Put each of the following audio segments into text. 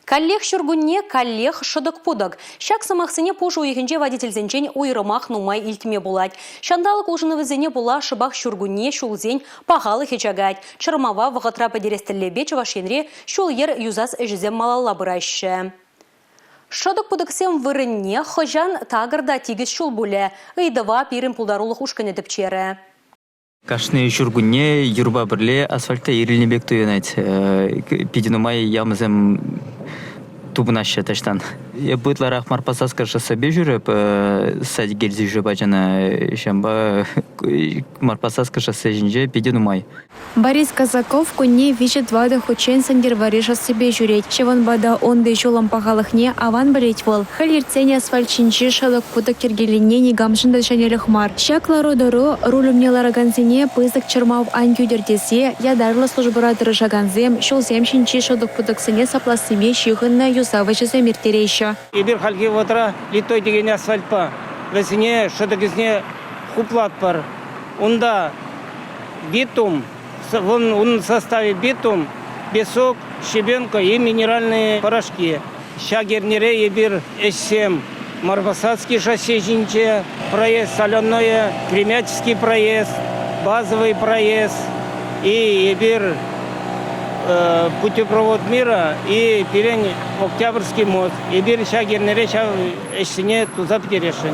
Каллех ҫуркунне, каллех шӑтӑк-путӑк. Ҫак сӑмахсене пуш уйӑхӗнче водительсенчен уйрӑмах нумай илтме пулать. Ҫанталӑк улшӑнӑвӗсене пула шӑпах ҫуркунне ҫулсен пахалӑхӗ чакать. Чӑрмава вӑхӑтра пӗтерес тӗллевпе Чӑваш Енре ҫул-йӗр юсас ӗҫӗсем малалла пыраҫҫӗ. Шӑтӑк-путӑксем вырӑнне хӑҫан такӑр та тикӗс ҫул пулӗ? Ыйтӑва пирӗн пултарулӑх ушкӑнӗ тӗпчерӗ. Кашни ҫуркунне юрпа пӗрле асфальт та ирӗлнӗ пек туйӑнать. Питӗ нумай ямӑсем тупӑнаҫҫӗ таҫтан. Эп ытларах Марпасаска шоссепе ҫӳреп, садик илсе ҫӳреп ачана. Ҫавӑнпа Марпасаска шоссе ҫинче питӗ нумай. Борис Казаков кунне виҫӗ-тӑватӑ хутчен Сӗнтӗрвӑрри шоссипе ҫӳрет. Ҫавӑнпа та унти ҫулӑм пахалӑхне аван пӗлет вӑл. Хӗл иртсен асфальт ҫинчи шӑтӑк-путӑк йӗркеленни никамшӑн та ҫӗнӗлӗх мар. Ҫак лару-тӑру руль умне ларакансене пысӑк чӑрмав ан кӳтӗр тесе ятарлӑ службӑра тӑрӑшакансем ҫулсем ҫинчи шӑтӑк-путӑксене саплассипе ҫыхӑннӑ юсав ӗҫӗсем ирттереҫҫӗ. Эпир хальхи вӑхӑтра литой текен асфальтпа вӗсене шӑтӑкӗсене хуплатпӑр. Унта битум, ун составе битум, песок, щебенка и минеральные порошки. Ҫак эрнере эпир ӗҫсем Марпасадский шоссе ҫинче, проезд Соленое, Кремяческий проезд, базовый проезд и эпир путепровод мира и пирӗн Октябрьский мост. Эпир ҫак эрнере ҫав ӗҫсене туса пӗтересшӗн.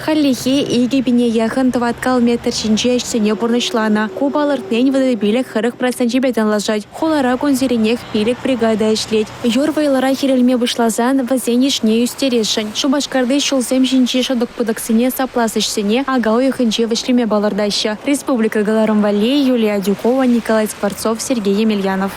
Хальлӗхе 2 пине яхӑн тӑваткал метр ҫинче ӗҫсене пурнӑҫланӑ. Ку палӑртнин 35-40 проценчӗпе танлашать. Хулара кунсеренех 5 бригада ӗҫлет. Юр вӑйлӑрах ирӗлме пуҫласан вӗсен йышне ӳстересшӗн. Шупашкарти ҫулсем ҫинчи шӑтӑк-путӑксене саплас ӗҫсене ака уйӑхӗнче вӗҫлеме палӑртаҫҫӗ. Республика кӑларӑм валли Юлия Адюкова, Николай Скворцов, Сергей Емельянов.